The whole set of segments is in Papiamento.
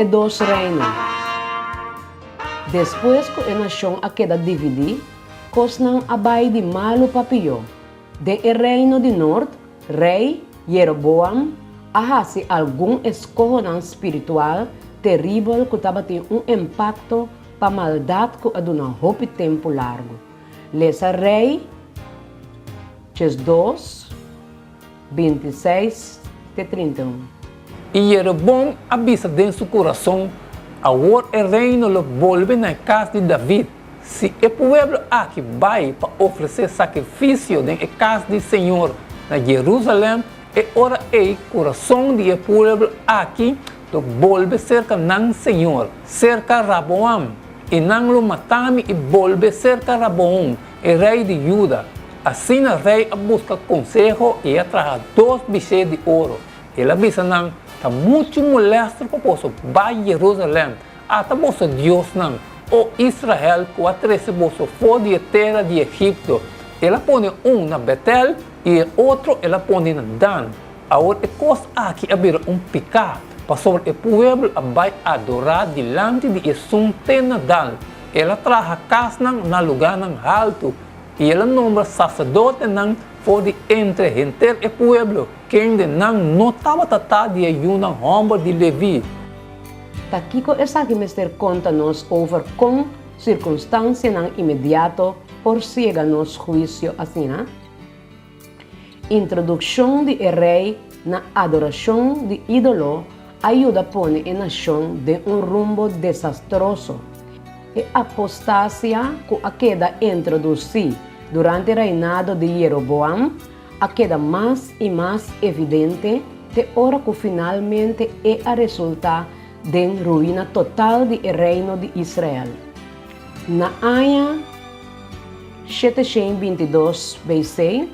E dos reino. Despues ku e nashon a keda dividí, kosnan a bai di malu pa pió. Den e reino di nort, rei Jeroboam a hasi algun eskohonan spiritual teribel ku tabatin un impakto pa maldat ku a duna hopi tempu largu. Lesa Rei 12, 26 te 31. I Jeroboam a bisa den su kurason, Awor e reino lo bolbe na e kas di David. Si e pueblo aki bai pa ofresé sakrifisio den e kas di señor na Jerusalèm, e ora ei kurason di e pueblo aki lo bolbe serka nan señor, serka Raboam, i nan lo mata mi i bolbe serka Raboam, e rei di Juda. Asina rei a buska konseho i a traha dos bishé di oro. El a bisa nan, Ta muchu molèster pa boso bai Jerusalèm. Ata boso diosnan, o Israel, ku a trese boso for di e tera di Egipto. El a pone un na Betel i e otro el a pone na Dan. Awor e kos aki a bira un piká, pasobra e pueblo a bai adorá dilanti di esun te na Dan. El a traha kasnan na lugánan haltu, i el a nombra saserdotenan for di entre henter e pueblo, kende nan no tabata ta di e yunan hòmber di Leví. Ta kiko esaki mester konta nos over kon sirkunstansianan inmediato por siega nos huisio asina? Introdukshon di e rei na adorashon di ídolo a yuda pone e nashon den un rumbo desastroso. E apostasia ku a keda introdusí durante reinado di Jeroboam a keda mas i mas evidente te ora ku finalmente e a resultá den ruina total di e reino di Israel. Na aña 722 BC,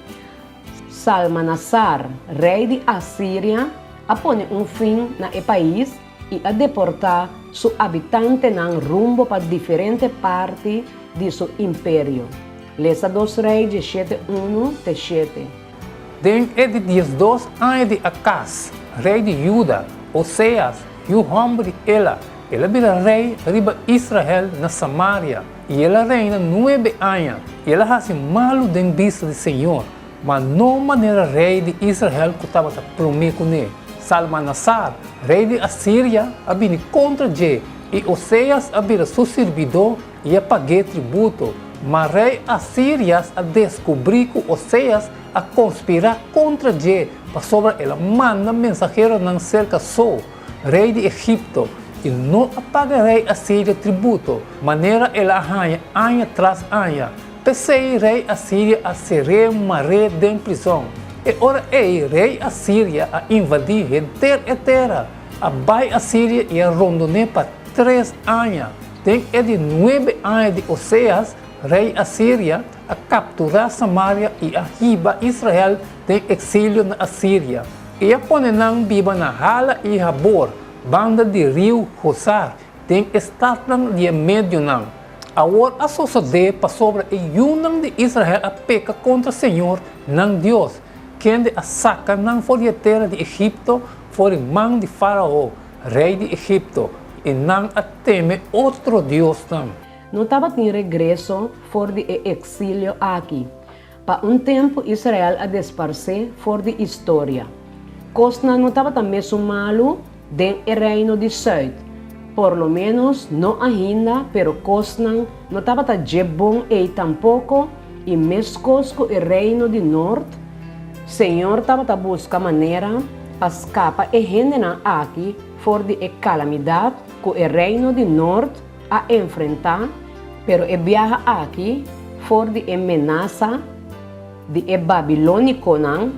Salmanasar, rei di Asiria, a pone un fin na e pais i a deportá su abitantenan rumbo pa diferente parti di su imperio. Lesa Dos Rei diesshete unu te shete. Den e di diesdos aña di Akaz, rei di Juda, Oseas, yu hòmber di Ela, el a bira rei riba Israel na Samaria, i el a reina nuebe aña. I el a hasi malu den bista di señor, ma no manera rei di Israel ku tabata promé kuné. Salmanasar, rei di Asiria, a bini kontra dje, i Oseas a bira su sirbidó i a pag'é tributo. Ma rei Asirias a deskubrí ku Oseas a konspirá kontra dje, pasobra el a manda mensaheronan serka So, rei di Egipto, i no a paga rei Asiria tributo, manera el a haña aña tras aña. P'esei rei Asiria a ser'é mar'é den prizòn. E ora ei rei Asiria a invadí henter e tera, a bai Asiria i a rondon'é pa tres aña. Den e di nuebe aña di Oseas, rei Asiria a kapturá Samaria i a hiba Israel den eksilio na Asiria. I a pone nan biba na Hala i Habor, banda di riu Hosar, den e statnan di e medionan. Awor a sosodé pasobra e yunan di Israel a peka kontra señor, nan Dios, kende a saka nan for di e tera di Egipto for di man di Fárao, rei di Egipto, i nan a teme otro diosnan. No tabatin regreso for di e eksilio aki. Pa un tempu Israel a desparsé for di istoria. Kosnan no tabata mesun malu den e reino di sùit, por lo ménos no ainda, pero kosnan no tabata dje bon ei tampoko i meskos ku e reino di nort, Señor tabata buska manera pa skapa e hendenan aki for di e kalamidat ku e reino di nort a enfrentá, pero e biaha aki for di e menasa di e babilónikonan,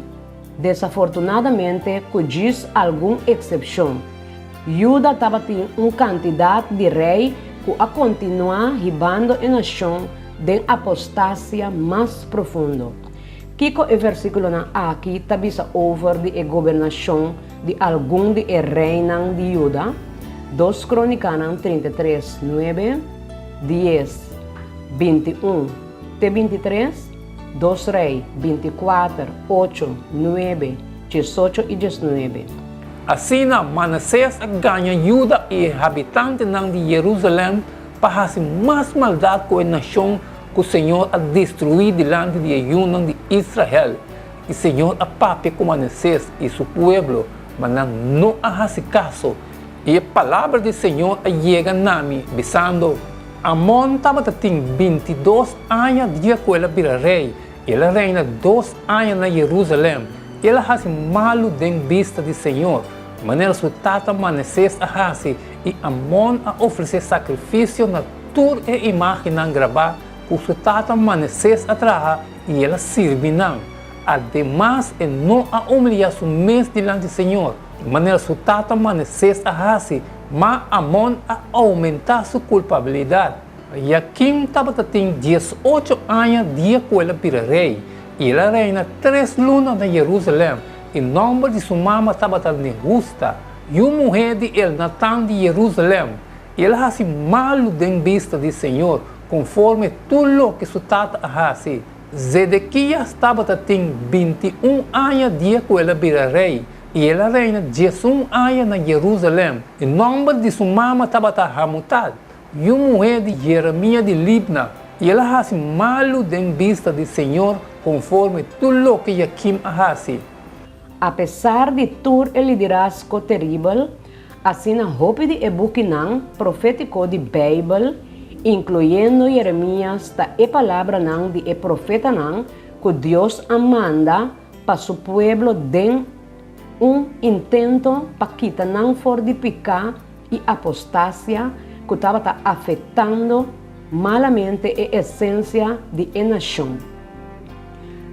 desafortunadamente ku djis algun eksepshon. Juda tabatin un kantidat di rei ku a kontinuá hibando e nashon den apostasia mas profundo. Kiko e versíkulonan aki ta bisa over di e gobernashon di algun di e reinan di Juda? Dos Krónikanan 33, nuebe, dies, 21 te 23, Dos Rei, bintikuater, ocho, nuebe, diesocho i diesnuebe. Asina Manasés a gaña Juda i e habitantenan di Jerusalèm pa hasi mas maldat ku e nashon ku señor a destruí dilanti di e yunan di Israel. I señor a papia ku Manasés i su pueblo, ma nan no a hasi kaso. I e palabra di señor a yega na mi, bisando. Amon tabata tin bintidos aña dia ku el a bira rei, i el a reina dos aña na Jerusalèm. I el a hasi malu den bista di señor, manera su tata Manasés a hasi, i Amon a ofresé sakrifisio na tur e imágennan grabá ku su tata Manasés a traha, i el a sirbi nan. Ademas e no a humiliá su mes dilanti señor, manera su tata Manasés a hasi, Ma Amon a oumentá su kulpabilidat. Joakim tabata tin diesocho aña dia ku el a bira rei, i el a reina tres luna na Jerusalèm, i nòmber di su mama tabata Nehusta, yu muhé di Elnatan di Jerusalèm. I el a hasi malu den bista di señor, konforme tur loke su tata a hasi. Zedekias tabata tin bintiun aña dia ku el a bira rei, i el a reina diesun aña na Jerusalèm. E nòmber di su mama tabata Hamutal, yu muhé di Jeremia di Libna. I el a hasi malu den bista di señor konforme tur loke Joakim a hasi. Apesar di tur e liderazgo teribel, asina hopi di e bukinan profétiko di Beibel, inkluyendo Jeremias, ta e palabranan di e profetanan ku Dios a manda pa su pueblo den un intento pa kita nan for di piká i apostasia ku tabata afektando malamente e esensia di e nashon.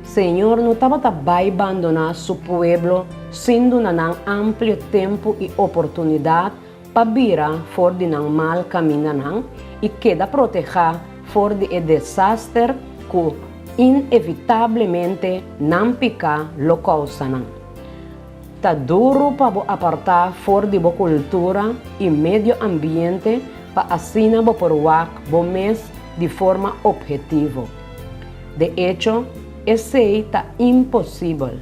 Señor no tabata bai bandoná su pueblo sin duna nan amplio tempu i oportunidat pa bira for di nan mal kamindanan i keda protehá for di e desaster ku inevitablemente nan piká lo kousa nan. Ta duru pa bo apartá for di bo kultura i medio ambiente pa asina bo por wak bo mes di forma ophetivo. De echo, esei ta imposibel.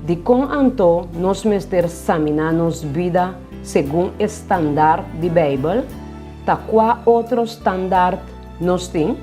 Dikon anto nos mester saminá nos bida segun e standaard di Beibel? Ta kua otro standaard nos tin?